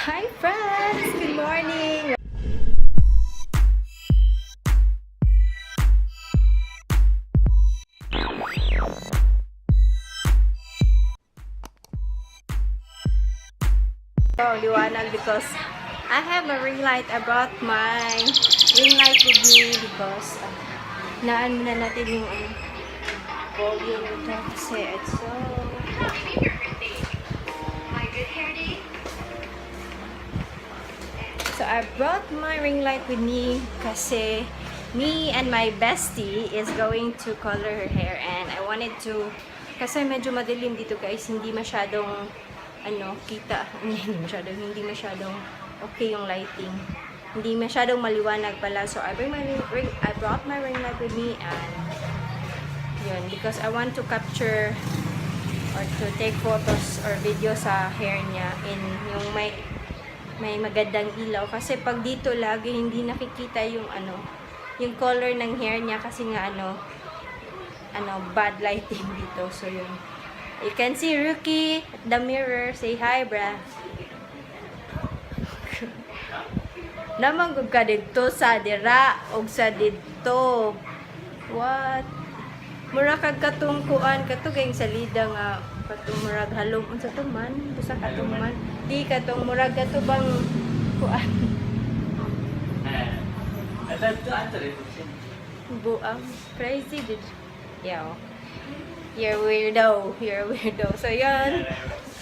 Hi friends! Good morning! So, liwanag because I have a ring light. I brought my ring light with me because naan muna natin yung volume ito kasi it's so... So, I brought my ring light with me kasi me and my bestie is going to color her hair and I wanted to, kasi medyo madilim dito guys, hindi masyadong kita, hindi masyadong okay yung lighting. Hindi masyadong maliwanag pala. So, I brought my ring light with me and yun, because I want to capture or to take photos or video sa hair niya in yung may magandang ilaw kasi pag dito lagi hindi nakikita yung yung color ng hair niya kasi nga bad lighting dito. So yun, you can see Rookie at the mirror. Say hi, bra. Naman gud ka dito sa dira og sa dito. What? Mura kag katungkuan katugay salida nga katong murag halom unsa to man busa katong man di katong murag katubang kuan buang crazy did yeah. You're weirdo. So yun,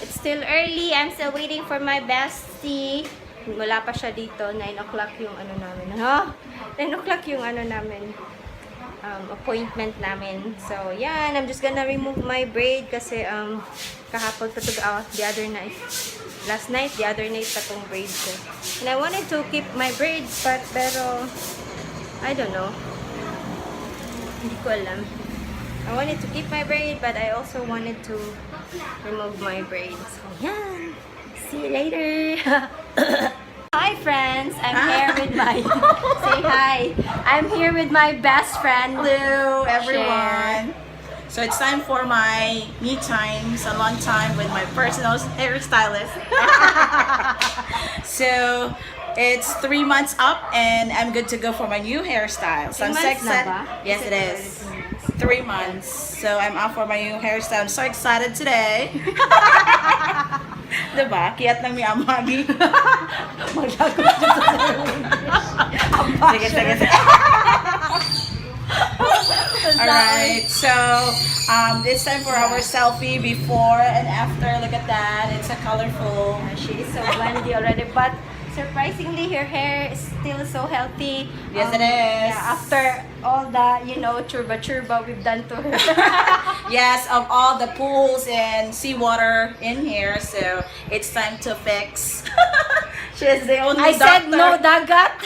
it's still early. I'm still waiting for my bestie. Wala pa siya dito. 9 o'clock yung namin. 9 o'clock yung namin. Appointment namin. So, yan. I'm just gonna remove my braid kasi kahapon pa the other night. Last night, the other night pa tong braid ko. And I wanted to keep my braids pero I don't know. Hindi ko alam. I wanted to keep my braid but I also wanted to remove my braids. So, yan. See you later. Hi friends, I'm here with my say hi. I'm here with my best friend. Hello everyone. Sharon. So it's time for my me time, salon time with my personal hairstylist. So it's 3 months up and I'm good to go for my new hairstyle. So I'm so excited. Yes, it is. 3 months. So I'm out for my new hairstyle. I'm so excited today. Diba? Kiyat lang may amagi. Maglagot dito sa Sige. Alright, so it's time for our selfie before and after. Look at that. It's a colorful. She is so blondy already, but surprisingly her hair is still so healthy. Yes, it is. Yeah, after all the, churba we've done to her. Yes, of all the pools and seawater in here, so it's time to fix. She is the only I said doctor. no dagat.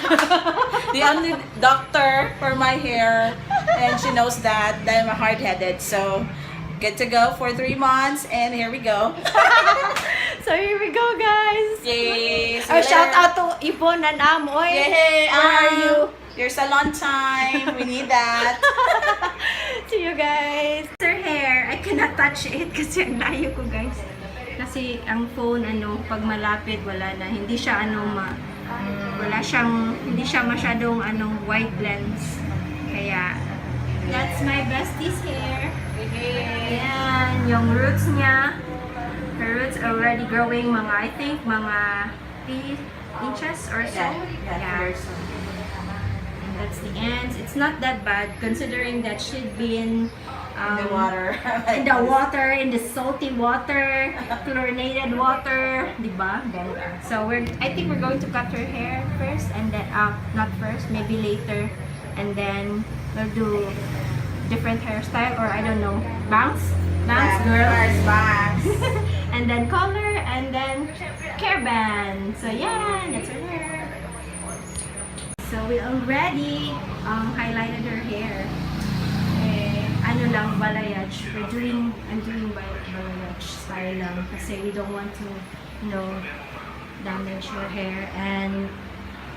The only doctor for my hair, and she knows that I'm hard-headed. So good to go for 3 months, and here we go. So here we go, guys. Yay! Shout out to Yvonne and Amoy. Yay! Where are you? Your salon time. We need that. See you guys. Her hair, I cannot touch it kasi ang layo ko, guys. Kasi ang phone, pag malapit, wala na. Hindi siya, hindi siya masyadong, wide lens. Kaya, that's my bestie's hair. Ayan, yung roots niya. Her roots already growing I think, mga 3 inches or so. Yeah. And that's the ends. It's not that bad considering that she'd been The water. in the water, in the salty water, chlorinated water, diba? So I think we're going to cut her hair first, and then not first, maybe later, and then we'll do different hairstyle or I don't know, bangs, girl, Bangs. and then color, and then care band. So yeah, that's her hair. So we already highlighted her hair. Balayage. I'm doing balayage style lang kasi we don't want to, damage your hair and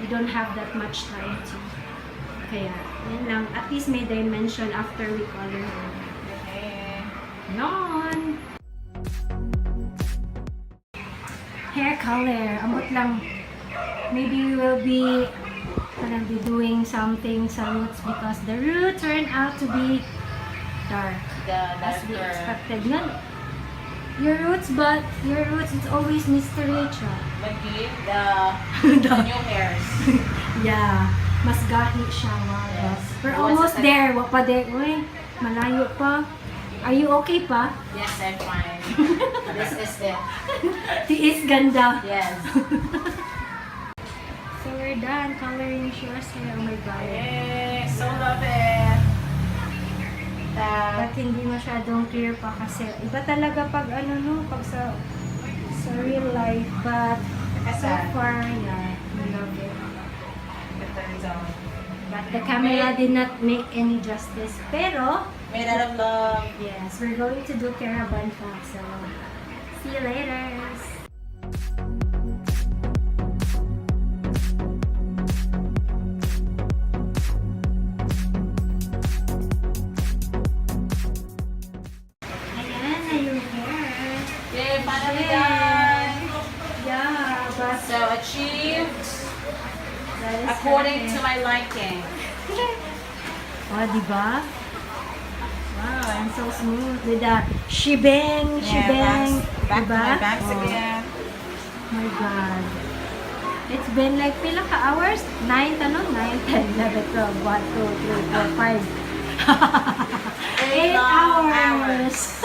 we don't have that much time to. Kaya, yun lang. At least may dimension after we color her. Okay. Yon! Hair color. Ambot lang. Maybe we will be gonna be doing something sa roots because the root turned out to be dark. As we expected. Yan. Your roots is always mystery, cha. Lagi, the new hairs. Yeah. Mas gahi siya. Wow. Yes. We're almost there. Wa pa de. Uy, malayo pa. Are you okay pa? Yes, I'm fine. This is it. Tiis ganda. Yes. So we're done coloring Shira's hair. Oh my god. Yay! So love it. But hindi masyadong clear pa kasi iba talaga pag ano no, pag sa real life. But so far, yeah, we love it. It turns out. But the camera did not make any justice. Pero, Made out of love. yes, we're going to do KERATIN pa. So, see you later. Ayan na yung hair. Yay, finally Yay. done. Yeah, but So achieved that is according to perfect. my liking. Oh, diba? Wow, I'm so smooth with the shebang. Back to Diba? my bangs Oh. again. My God. It's been like pila ka hours? 9, 10, 11, 12, 1, 2, 3, 4, 5. 8 long hours.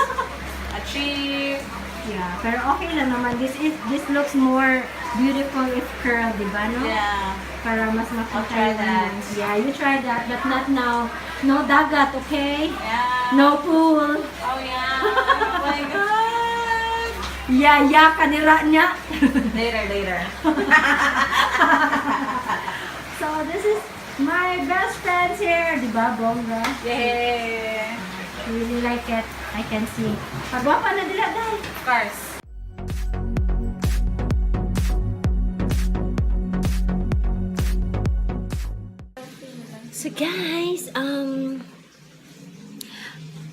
Achieved. Yeah, pero okay lang naman. This looks more beautiful if curl, diba, no? Yeah. Para mas I'll makita try yung that. lens. Yeah, you try that, but not now. No dagat, okay? Yeah. No pool. Oh yeah. Oh my god. Yeah, kanira niya. Later. So, this is my best friends here. Diba, bongga? Yay. I really like it. I can see. Pagwapa na dila, guys. Of course. So guys,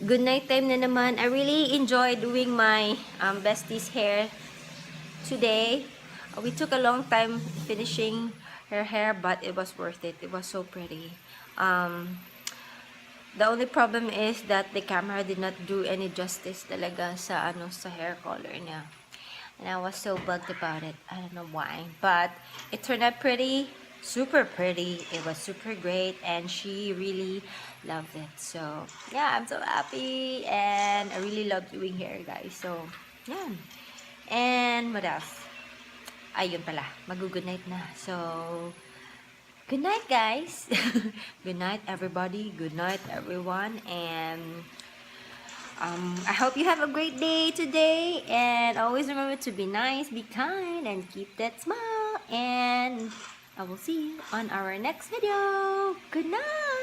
good night time na naman. I really enjoyed doing my bestie's hair today. We took a long time finishing her hair, but it was worth it. It was so pretty. The only problem is that the camera did not do any justice talaga sa sa hair color niya. And I was so bugged about it. I don't know why, but it turned out pretty. Super pretty. It was super great and she really loved it. So yeah, I'm so happy and I really love doing hair, guys. So yeah. And what else? Ayun pala, mag-good night na. So good night, guys. Good night, everybody. Good night, everyone. And I hope you have a great day today. And always remember to be nice, be kind, and keep that smile. And I will see you on our next video. Good night.